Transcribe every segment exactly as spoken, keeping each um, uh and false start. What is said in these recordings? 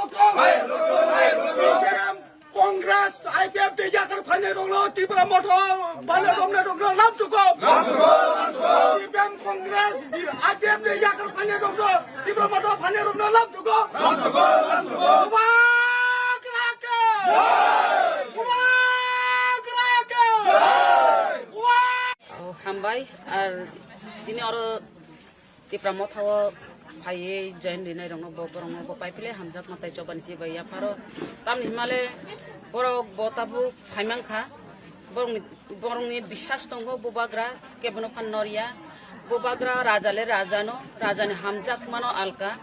C P M, Congress, I P F ni yakar phainai rokno Tipra Motha phainai rokno rokno lam tuko. C P M, Congress, I P F ni yakar phainai rokno Tipra Motha phainai rokno lam tuko. Bubagra ke! Bubagra ke! Hambai, ar tini oro Tipra Motha o phaiwi join rinai rokno bo, borokno bo pai philai hamjakma tei chobani chibai yapharo. Tamni himale borok bo tabuk saimankha, borokni, borokni bisas tongo, Bubagra kebono phan norya. Bubagra raja le raja no, raja ni hamjakmano alka,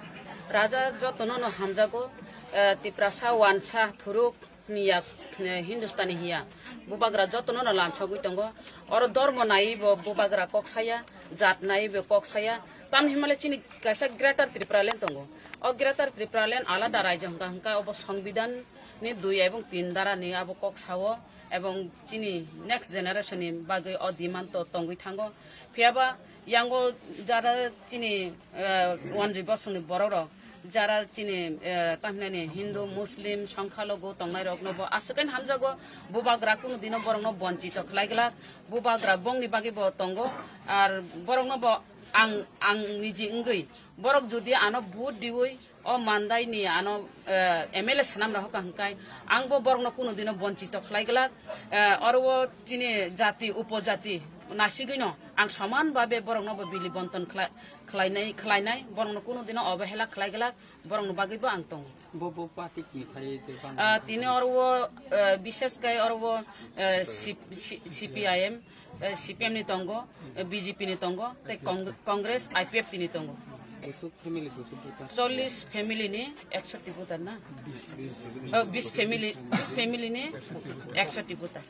raja jotono no hamjago, eh, Tiprasa wansa thuruk ni yak, eh, Hindustani hiya. Bubagra jotono no lamsogwi tongo. Oro dormo naiwi bo Bubagra kok saya, jat naiwi bo kok saya. Tamni himale chini kaisa Greater Tipraland tongo. O Greater Tipraland alada raijo hwnkha hwnkha obo Songbidan ni dui ebong tin dara ni abo kok sao ebong chini next generation ni bagwi o demand to tongwi thango. Phiyaba yango jara chini, eh, wanjwi bosongni borok rok, jara chini, eh, tamhinani Hindu, Muslim, Songkhalogo tongnai rokno bo aswk khe hamjago, Bubagra kunu dino borokno bonchito khlai glak, Bubagra bongni bagwi bo tongo, ar borokno bo ang, ang niji wngwi borok jodi ano vote diwi o mandai ni ano, eh, M L A swnam rok hokha hwnkhe ang bo borokno kunu dino bonchito khlai glak, eh, oro o chini jati upojati nasigwino ang soman babe borokno bo bili bonton khlai-, khlainai, khlainai, borokno kunu dino obehela khlai glak, borokno bagwi bo ang tongo. Bo, bo party ni phai je bang Ah, tini oro o, eh, bishes kai oro o, eh, C-, C-, C P I M, eh, C P M ni tongo, eh, B J P ni tongo, tei Cong-, Congress, I P F T ni tongo. Busuk family, busuk voter. Chollish family ni ekshoti voter na? Bis, bis, Oh, bis family, bis family ni ekshoti voter.